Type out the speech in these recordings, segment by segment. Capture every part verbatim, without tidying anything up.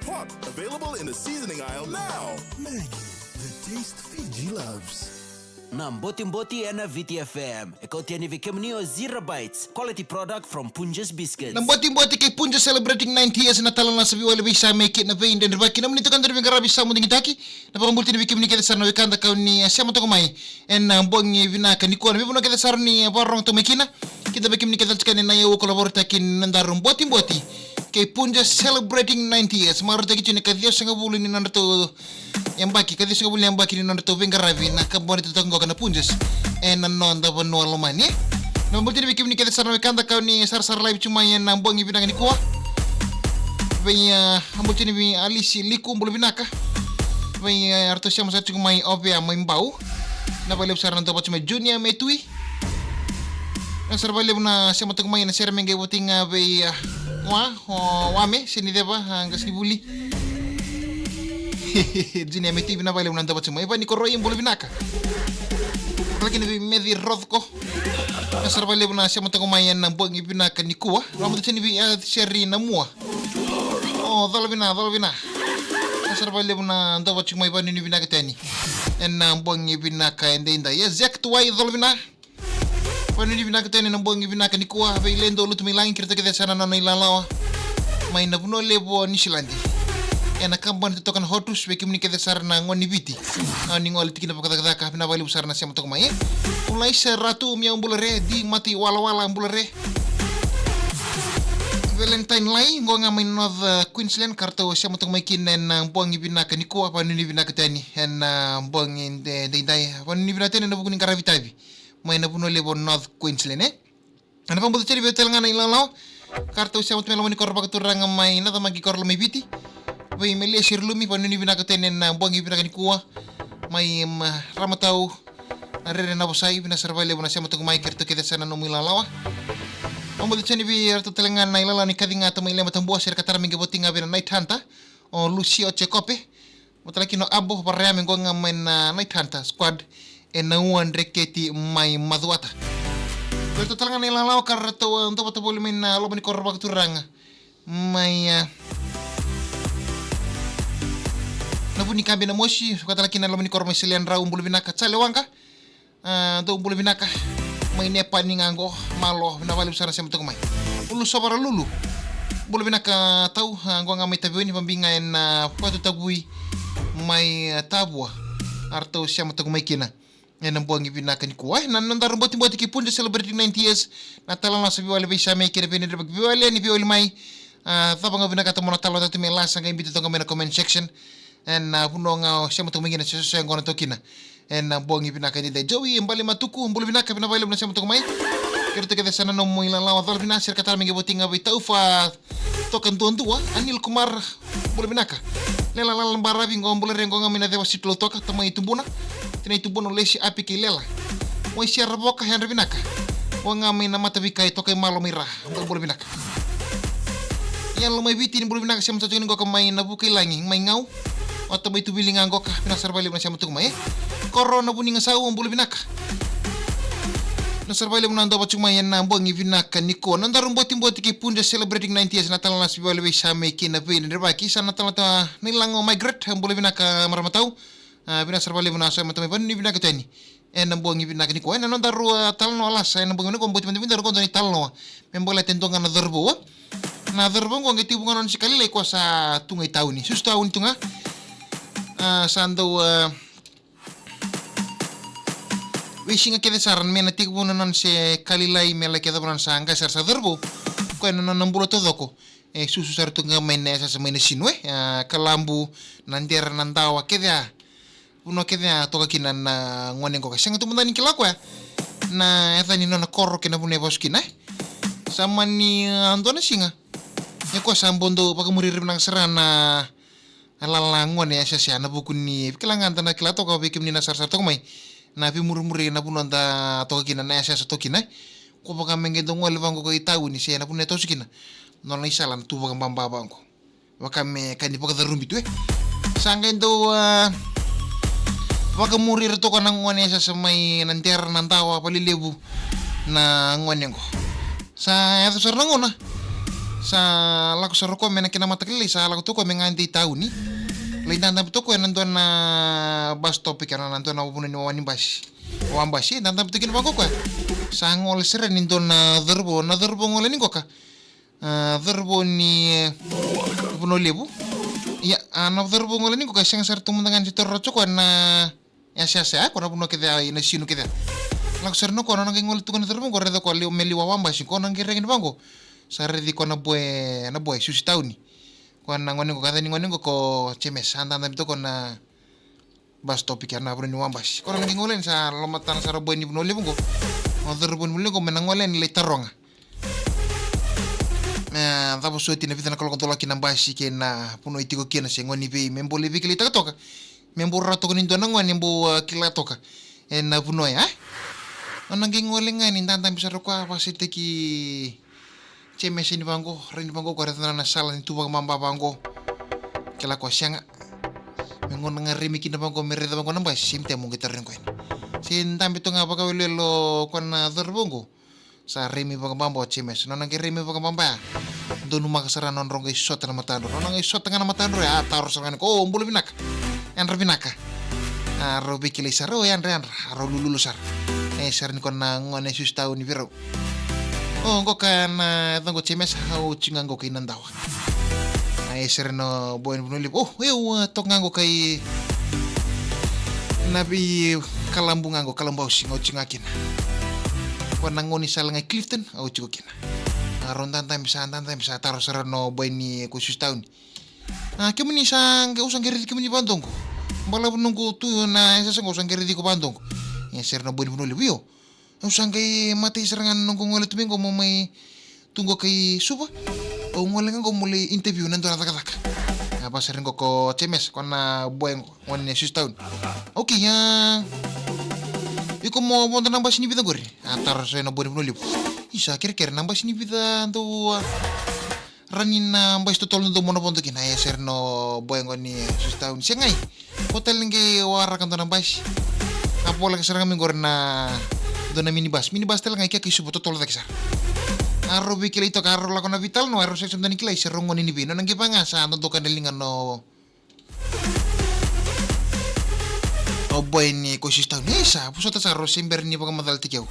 Pot, available in the seasoning aisle now. Maggi, the taste Fiji loves. Na Botiboti ena Viti F M. E kauti yani vei kemuni o Zero Bites, quality product from Punjas Biscuits. Na Botiboti kei Punjas celebrating ninety years. Na tala na savi wale vei sa me kina vei dendrevaki na munita kandra vei garavi sa mudigitaki. Na vakabulitini vei kemuni kece sara na wekada kau ni, eh, sema toka mai ena, eh, bogi vinaka nikua. Na veivanua kece sara ni, eh, vakarorogo toka mai kina. Kida vei kemuni kece tiko ni na iau ko lavaritaki na daru Botiboti kei Punjas celebrating ninety years. Marautaki tiko ni ka ciwasagavulu ni nodratou yabaki, ka ciwasagavulu ni yabaki ni nodratou veiqaravi na kabani totoka qoka na Punjas ena noda vanua lomani. Na vakabulitini vei kemuni kece sara na wekada kau ni sarasara live tiko mai ena bogi vinaka nikua. Vei, eh, vakabulitini vei Alisi Liku, bula vinaka. Vei, eh, ratou sema sara tiko mai Ovea mai Bau. Na vakalevu sara na dova tiko mai Junior Metui. Na sara vakalevu na sema toka mai na sere me qai voti ga vei, ah, wa, o Wame, se ni ceva, ah, qasenivuli. Junior Metui, vinaka vakalevu na dova tiko mai. Vani Koroi, bula vinaka. Laki ni vei Meci Rothko. Na sara vakalevu na sema toka mai ena bogi vinaka nikua. Vakabauta tiko ni vei, ah, Seri na mua. O, cola vina, cola vina. Na sara vakalevu na dova tiko mai, vanuinui vinaka tani ena bogi vinaka edaidai. E Zek Tuwai, cola vina. Vanuinui vinaka tani ena bogi vinaka nikua, vei Ledo Lutu mai Lagi, kei ratou kece sara na nona ilalawa mai na vanua levu o Niusiladi. Ena kabani totoka na Hotus, vei kemuni kece sara na gone ni Viti. Au ni gole tiki na vakacakacaka, vinaka vakalevu sara na sema toka mai, e. Ulaisa Ratu, Miau, bula re, Di Mati Walawala, bula re. Valentine Lai, qo ga mai North, uh, Queensland, ka ratou sema toka mai kina ena, uh, bogi vinaka nikua, vanuinui vinaka tani ena, uh, bogi de-, deidai, vanuinui vinaka tani ena vuku ni qaravi tavi mai na vanua levu o North Queensland, e. Ena vakabauta tani vei tale ga na ilalawa, ka ratou sema tu mai loma ni koro vakaturaga mai Nacamaki, koro Lomaiviti. Vei Melia Sirilumi, vanuinui vinaka tani ena, uh, bogi vinaka nikua mai, um, Ramatau, na rere na vosai, vinaka sara vakalevu na sema toka mai, kei ratou kece sara na nomu ilalawa. Vakabauta tani vei ratou tale ga na ilalawa ni kaci ga ta mai Lema Tabua, sere ka tara me qai voti ga vei na Night Hunter, o Lucio Jacope. Vata kei na Abo Varayame qo ga mai na Night Hunter Squad ena Ua Dreketi mai Macuata. Vei ratou tale ga na ilalawa ka ratou, uh, dovata voli mai na loma ni koro vakaturaga mai, uh, na Vunikabe, Namosi, vata kei na loma ni koro mai Seleadrau, bula vinaka. Jale Waqa, uh, dou bula vinaka mai Nepani ga qo, malo, vinaka vakalevu sara na sema toka mai. Ulu Sova Ralulu, bula vinaka tau, uh, qo ga mai Taveuni, vabiga ena, uh, Vatu Tavui mai, uh, Tavua. A ratou sema toka mai kina ena bogi vinaka nikua, e, na nodaru Botiboti kei Punjas celebrating ninety years. Na tala na savi wale vei sa me kina vei dendrevaki, veiwale ni veiwale mai. A, cava ga vinakata mo na tala na tatu me lasa qai biuta toka mai na comment section. Ena, a, vanua ga o sema toka mai kina, se, se, se qo na toka kina ena bogi vinaka edaidai. Joey Bale Matuku, bula vinaka, vinaka vakalevu na sema toka mai. Kei ratou kece sara na nomu ilalawa, cola vina, sere ka tara me qai voti ga vei Taufa Toka Duadua, Anil Kumar, bula vinaka. Lela Lala Baravi qo, bula re qo ga mai Naceva City, Lautoka, tamai Tubuna, tinai Tubuna, Lesi, Api kei Lela. Moisia Ravoka, yadra vinaka. Qo ga mai Namatavikai, toka i Malo mai Ra, bula, bula vinaka. Ia Lomaiviti ni bula vinaka, sema toka ni qo ka mai Navukailagi, mai Gau. O tamai Tuvili ga qo ka, vinaka sara vakalevu na sema toka mai, e. Koro na Vunigasau, bula vinaka. Na sara vakalevu na dova tiko mai ena bogi vinaka nikua. Nodaru Botiboti kei Punjas celebrating ninety years, na tala na savi wale vei sa me kina vei dendrevaki, sa na tala ta na ilago Margaret, bula vinaka marama tau. A, vinaka sara vakalevu na sema toka mai, vanuinui vinaka tani ena bogi vinaka nikua. Ena nodaru, a, talanoa lasa ena bogi vinaka, boti mada vei daru qo dua na italanoa me baleta e dua ga na cauravou, a. Na cauravou qo qai tekivu ga nona se ka lailai, koya sa tu ga i tauni, susu tauni tu ga. A, sa dau, a, veisiga kece sara me na tekivu na nona se ka lailai me laki yacova nona sa qai sara sa cauravou. Koya na nona bula taucoko e susu sara tu ga mai na yasayasa mai Nasinu, e, a, Kalabu, Nadera, Nadawa, kece a. Vanua kece a toka kina na gone qo ka sega tu mada ni kila o koya na yaca ni nona koro kei na vanua e vasu kina, e. Sa mani, a, dua na siga, e, koya sa bau dau vakamuri ira vinaka sara na lala gone yasayasa, na vuku ni, kila ga da na kila toka vei kemuni na sarasara toka mai na veimurimuri na vanua da toka kina, na yasayasa toka kina, e. Ko vaka me qai dau gole vaqo ko i tauni se na vanua e toso kina, nona isala na tu vakababa vaqo. Vaka me ka ni vakacarubi tu, e. Sa qai dau, a, vakamuri ira toka na gone yasayasa mai Nadera, Nadawa, valelevu na gone qo. Sa yaco sara na gauna, Sa lako sara o koya me na kena mataka lailai, sa lako tu o koya me gade i tauni. Lai dadabe tu o koya ena dua na bus stop, kena na dua na vanua ni wawa ni basi. Wawa basi, dadabe tu kina vaqo o koya. Sa gole sara yani e dua na cauravou, na cauravou gole yani qoka. A, cauravou ni, e, Vanua Levu. Ia, a, na cauravou gole yani qoka, e sega sara tu mada ga ni se toro tu o koya na yasayasa, e, ko na vanua kece, a, na sinu kece. Lako sara yani o koya, nona qai gole tu o koya na cauravou qo, raica o koya liu, me liu wawa basi, ko na qai raica ni vaqo. Sa raici koya na boy, na boy, Susi Tauni. Ko na gone qo, ka yaca ni gone qo ko James, sa dadabe tu o koya na bus stop kei na vanua ni wawa basi. Ko na qai gole yani, sa lomatana sara o boy ni Vanua Levu qo. O cauravou ni Vanua Levu qo me na gole yani lai taroga. E, cava soti, na vica na kaloko dola kina na basi kei na vanua e tiko kina se gone vei me bole veikilaitaka toka. Me bau rawa toka ni dua na gone bau, a, kila toka. Ena vanua ya, e? Nona qai gole ga yani, dadabe sara o koya, vakasaitaki James yani vaqo, rai yani vaqo, ko raica na sala ni tu vakababa vaqo. Kila o koya sega. Me gauna ga remi kina vaqo, me raica vaqo na basi, same time mo qai tarogi koya yani. Se dabe tu ga vakawelewele o koya na cauravou qo. Sa remi vakababa o James. Nona qai remi vakababa ya, donumaka sara, nodra qai sota na matadra. Nona qai sota ga na matadra ya, a taro sara ga yani o koya, o, bula vinaka. Yadra vinaka. A rau veikilai sara, o, yadra, yadra. A rau lululu sara. E sere yani o koya na gone Susi Tauni vei rau. O, qoka na yacaqu o James, au tiko ga qoka i Nadawa. A, e sere yani o boy ni Vanua Levu. O, au, a, toka ga qoka i Naveikalabu ga qo, Kalabu House, au tiko ga kina. Ko na gaunisala ga i Clifton, au tiko kina. A rau dadabe, sa dadabe, sa taro sara yani o boy ni, ko Susi Tauni. A, kemuni sa qai, au sa qai raici kemuni vakadoqo. Balavu noqu tu na yasayasa qo, au sa qai raici iko vakadoqo. E sere yani o boy ni Vanua Levu, io. Au sa qai matai sara ga na noqu gole tu mai qo, meu mai tu qo kai Suva. Au gole ga qo meu lai interview ena dua na cakacaka. A, vaka sara qo ko James, ko na boy qo, gone ni Susi Tauni. Okay, a, iko mo vodo na basi ni vica qori? A taro sara yani o boy ni Vanua Levu. Isa, kerekere, na basi ni vica dou, a, rawa ni na basi totolo dou mo na vodo kina? E sere yani o boy qo ni Susi Tauni. Segai. Ko tale qai waraka dua na basi. A voleka sara ga mai qori na dua na minibus. Minibus tale ga, i ke kai Suva totolo cake sara. A rau veikilai toka, a rau lako na veitalanoa, a rau sega sara ni kilai se rau gone ni vei. Nona qai vaka ga sa dodoka na liga o, o boy ni ko Susi Tauni. Isa, vosota sara, rau se bera ni vakamacalataki au.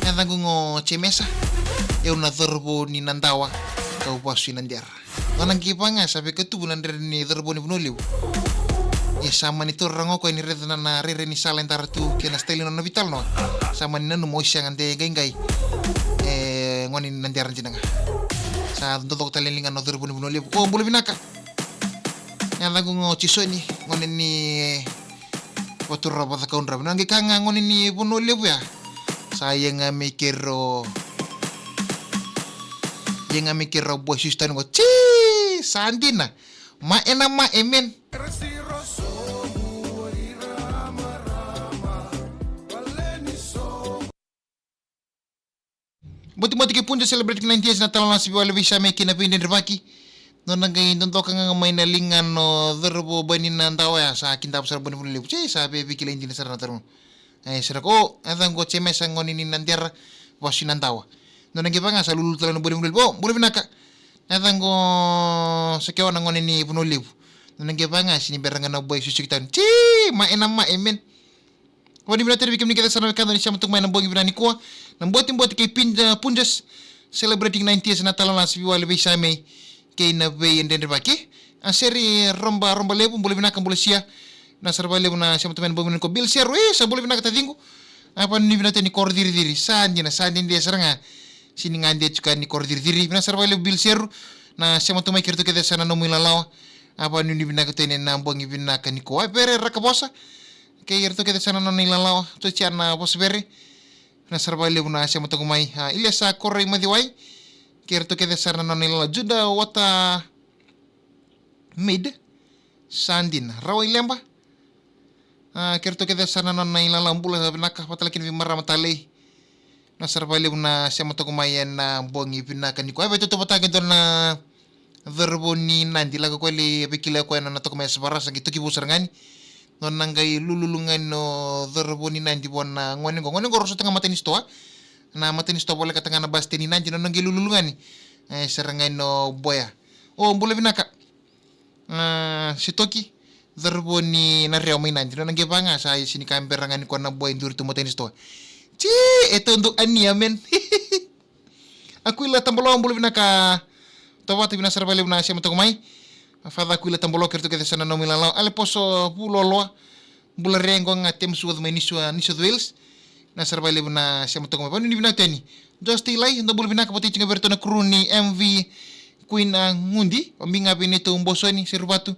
Yacaqu qo o James, au na cauravou ni Nadawa, kau vasu i Nadera. Nona qai vaka ga sa veikatuvu na dredre ni cauravou ni Vanua Levu. Ia sa mani taura ga o koya ni raica na, na rairai ni sala e dara tu kei na style ni nona veitalanoa. Sa mani nanuma o koya sega, de qaiqai. E gone ni Nadera dina ga. Sa dodoka tale na liga o cauravou ni Vanua Levu. O, bula vinaka. Yacaqu qo o Jisoni, gone ni Vatura, Vacakaudrove. Nona qai kaya ga gone ni Vanua Levu ya. Sa ia ga mai keirau, ia ga mai keirau boy Susi Tauni qo. Ji, sa dina. Ma ena ma e men. Botiboti kei Punjas celebrating ninety years na Talanoa Sivi Wale Veisame kei na veidredrevaki. Nona qai dodoka ga mai na liga o cauravou boy ni Nadawa ya, sa kidava sara boy ni Vanua Levu. Ji, sa veiveikilai dina sara na cauravou. E sere qo, yacaqu o James, gone ni Nadera, vasu i Nadawa. Nona qai vaka ga sa lululu tale na boy ni Vanua Levu. O, bula vinaka. Yacaqu o Sakewa, na gone ni Vanua Levu. Nona qai vaka ga, sega ni bera ga na boy Susi Tauni. Ji, ma ena ma e men. Vakanuinui vinaka tale vei kemuni kece sara na wekada ni sema toka mai ena bogi vinaka nikua. Na botiboti kei Pin-, Punjas celebrating ninety years na Talanoa Sivi Wale Veisame kei na veidredrevaki. A, sere Roba, Roba Levu, bula vinaka, bula sia. Vinaka sara vakalevu na sema toka mai ena bogi vinaka nikua. Bill Seru, e, sa bula vinaka taciqu. A, vakanuinui vinaka tu ni koro ciriciri. Sa dina, sa dede sara ga. Sega ni gade tu ga ni koro ciriciri. Vinaka sara vakalevu Bill Seru. Na sema toka mai kei iratou kece sara na nomu ilalawa. A, vakanuinui vinaka tu ena bogi vinaka nikua. A, Vere Rakavosa. Kei iratou kece sara na nona ilalawa, Josiana Vosavere. Vinaka sara vakalevu na sema toka mai. A, Iliasa Koroi Maciwai. Kei iratou kece sara na nona ilalawa, Juda Wata Maid. Sa dina. Rawa i Leba. A, kei iratou kece sara na nona ilalawa, bula vinaka, vata kei na veimarama talei. Vinaka sara vakalevu na sema toka mai ena bogi vinaka nikua. E vei, tautauvata kei dua na cauravou ni Nadi, lako o koya lai veikilai o koya na nona toka mai Yasavara, sa qai toki vou sara ga yani. Nona qai lululu ga yani o cauravou ni Nadi vua na gone qo. Gone qo rau sota ga matai ni sitoa. Na matai ni sitoa volekata ga na basi ni Nadi, nona qai lululu ga yani. E sara ga ino boya. O bula vinaka. A, Sitoki, cauravou ni Narewa mai Nadi. Nona qai vaqa sa isi ni ka bera ga ni ko na boya e duri tu mata ni sitoa. Ti, e tau dou ania, man. Akuila Tabaloa, bula vinaka. Tovata, vinaka sara vakalevu na sema toka mai. Father Akuila Tabaloa, kei ratou kece sa na nomu ilala. Aleposo Vuloloa, bula re qo ga Thames Wharf mai New South, New South Wales. Vinaka sara vakalevu na sema toka mai. Vanua ni vinaka teni. Josh Teilai, dou bula vinaka, vata tiko ga vei ratou na crew ni M V Queen, a, Gudi. Obi ga vei neitou bosoni, Seruvatu.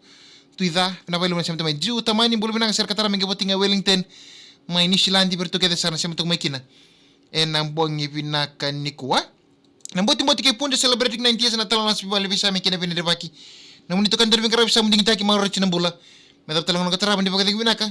Tui ca, vinaka vakalevu na sema toka mai. Jiu Tamani, bula vinaka, Sere Katara, me qai vata tiko ga Wellington mai New Zealand, vei ratou kece sa na sema toka mai kina ena bogi vinaka nikua. Na Botiboti kei Pude celebrating ninety years, na tala na sipi vale vei Same kei na Vina Revaki. Na muni toka dara veiqaravi sa mu digitaki, marau raici na bula. Me cava tale ga na ka tarava, ni vakacegu vinaka.